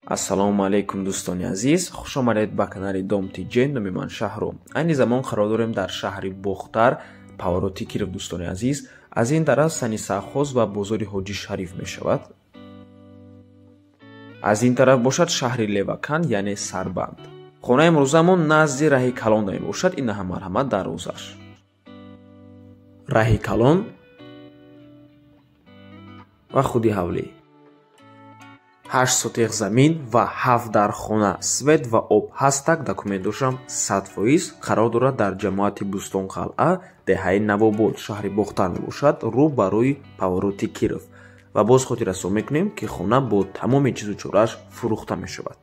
Ассалому алайкум, дӯстони азиз, хуш омадед ба канали Дом ТЖ. Номи ман Шаҳром. Айни замон қарор дорем дар шаҳри Бохтар, повороти Киров. Дӯстони азиз, аз ин тараф сани совхоз ва бозори Ҳоҷи Шариф мешавад. Аз ин тараф бошад шаҳри Леваканд, яъне Сарбанд. Хонаи имрӯзамон назди раҳи калон мебошад. Ин ҳам марҳамат дарвозаш. Раҳи калон ва худи ҳавлӣ. 8 сотиқ замин ва 7 дар хона, свет ва об ҳастак. Документошам 100% қарор дорад дар ҷамоати Бӯстонқалъа, деҳаи Навобод, шаҳри Бохтар мебошад, рӯ барои повороти Киров. Ва боз хотиррасон мекунем, ки хона бо тамоми чизу чорааш фурӯхта мешавад.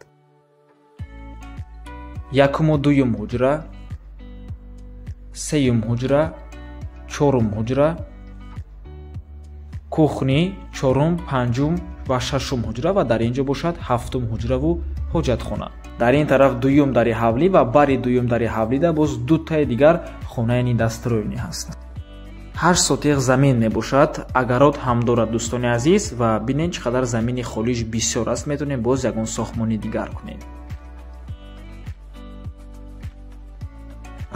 Якуму дуюм ҳуҷра, сеюм ҳуҷра, чорум ҳуҷра, кухни, чорум, панҷум ва шашум ҳуҷра ва дар ин ҷо бошад ҳафтум ҳуҷраву ҳоҷатхона. Дар ин тараф дуюм дари ҳавлӣ ва бари дуюм дари ҳавлида боз дутаи дигар хонаи недостроенӣ ҳаст. 8 сотиқ замин мебошад, агарот ҳам дорад, дӯстони азиз, ва бинед чӣ қадар замини холиш бисёр аст, метавонем боз ягон сохтмони дигар кунем.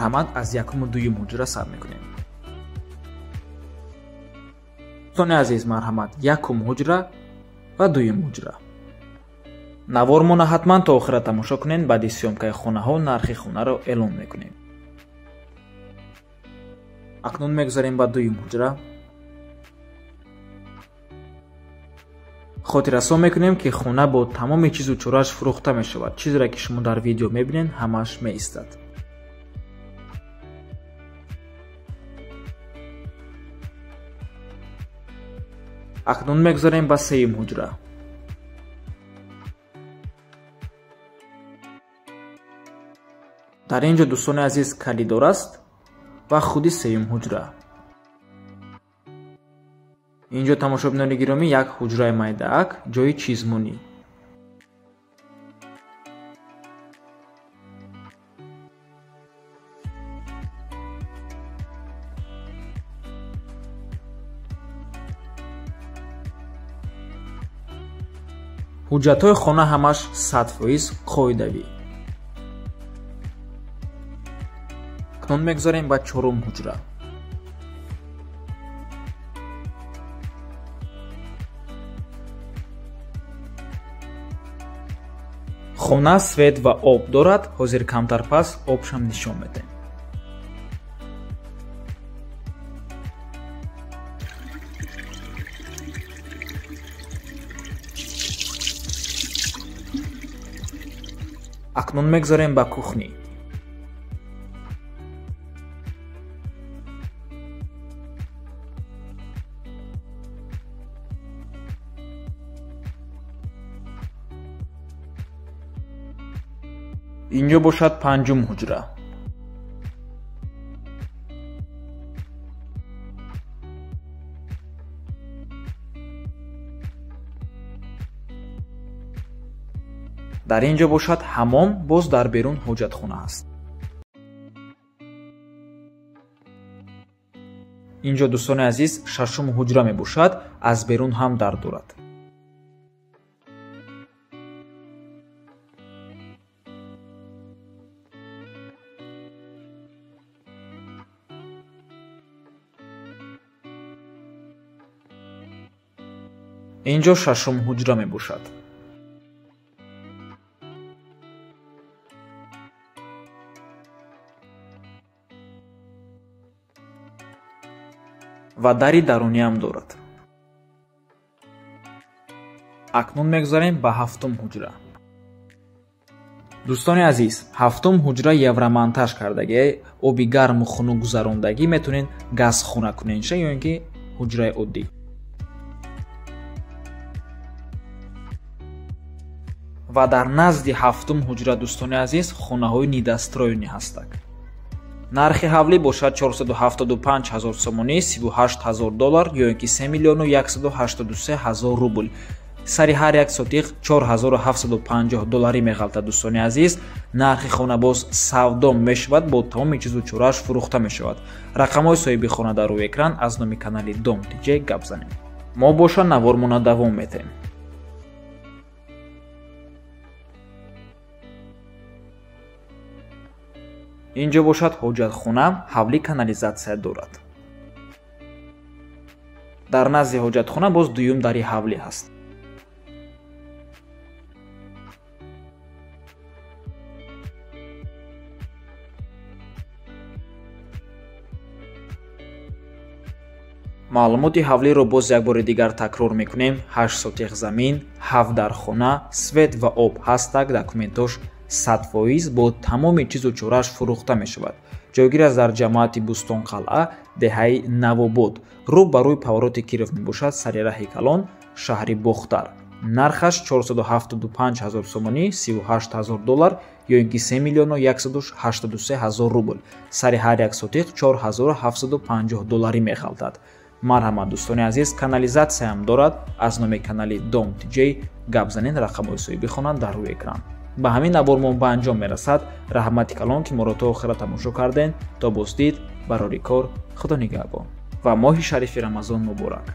Раҳмат, аз якуму дуюм ҳуҷра сар мекунем. Дӯстони азиз, марҳамат, якум ҳуҷра ва дуюм ҳуҷра. Навормона ҳатман то охира тамошо кунед, баъди съёмкаи хонаҳо нархи хонаро эълон мекунем. Акнун мегузарем ба дуюм ҳуҷра. Хотиррасон мекунем, ки хона бо тамоми чизу чорааш фурӯхта мешавад. Чизеро ки шумо дар видео мебинед, ҳамааш меистад. Акнун мегузарем ба сеюм ҳуҷра. Дар ин ҷо, дӯстони азиз, калидор аст ва худи сеюм ҳуҷра. Ин ҷо, тамошобинони гиромӣ, як ҳуҷраи майдаак, ҷои чизмонӣ. Ҳуҷҷатҳои хона ҳамаш 100% қоидавӣ. Акнун мегузарем ба чорум ҳуҷра. Хона свет ва об дорад, ҳозир камтар пас обшам нишон медиҳем. Акнун мегузарем ба кухни. Инҷо бошад панҷум ҳуҷра. Дар ин ҷо бошад ҳамом, боз дар берун ҳоҷатхона аст. Ин ҷо, дӯстони азиз, шашум ҳуҷра мебошад, аз берун ҳам дар дорад. Ин ҷо шашум ҳуҷра мебошад. Ва дари даруниам дорад. Акнун мегузарем ба ҳафтум ҳуҷра. Дӯстони азиз, ҳафтум ҳуҷра евромонтаж кардагӣ, оби гарму хунук гузарондагӣ, метавонед газхона кунед ё ин ки ҳуҷраи оддӣ. Ва дар назди ҳафтум ҳуҷра, дӯстони азиз, хонаҳои недостроенӣ ҳастак. Нархи ҳавлӣ бошад 475 ҳазор сомонӣ, 38 ҳазор доллар ё ин ки 3 миллиону 183 ҳазор рубл. Сари ҳар як сотиқ 4750 долларӣ меғалтад, дӯстони азиз. Нархи хона боз савдо мешавад, бо тамоми чизу чорааш фурӯхта мешавад. Рақамҳои соҳиби хона дар рӯи экран. Аз номи канали Дом ТЖ гап занем. Мо боша навормона давом метаҳем. Инҷо бошад ҳоҷатхона, ҳавлӣ канализатсия дорад. Дар назди ҳоҷатхона боз дуюм дари ҳавлӣ ҳаст. Маълумоти ҳавлиро боз як бори дигар такрор мекунем. 8 сотих замин, 7 дархона, свет ва об ҳастак, документош 100% бо тамоми чизу чорааш фурӯхта мешавад. Ҷойгир аст дар ҷамоати Бӯстонқалъа, деҳаи Навобод, рӯ ба рӯи повороти Киров мебошад, сари раҳи калон, шаҳри Бохтар. Нархаш 475 ҳазор сомонӣ, 38 ҳазор доллар ё ин ки 3 миллиону 183 ҳазор рубл. Сари ҳар як сотиқ 4750 долларӣ мехалтад. Марҳамат, дӯстони азиз, канализатсияам дорад. Аз номи канали Дом ТЖ гап занен, рақамҳои соҳиби хонанд дар рӯи экран. Ба ҳамин навормон ба анҷом мерасад. Раҳмати калон, ки моро то охира тамошо карден. То боздид, барори кор, Худо нигаҳбон ва моҳи шарифи Рамазон муборак.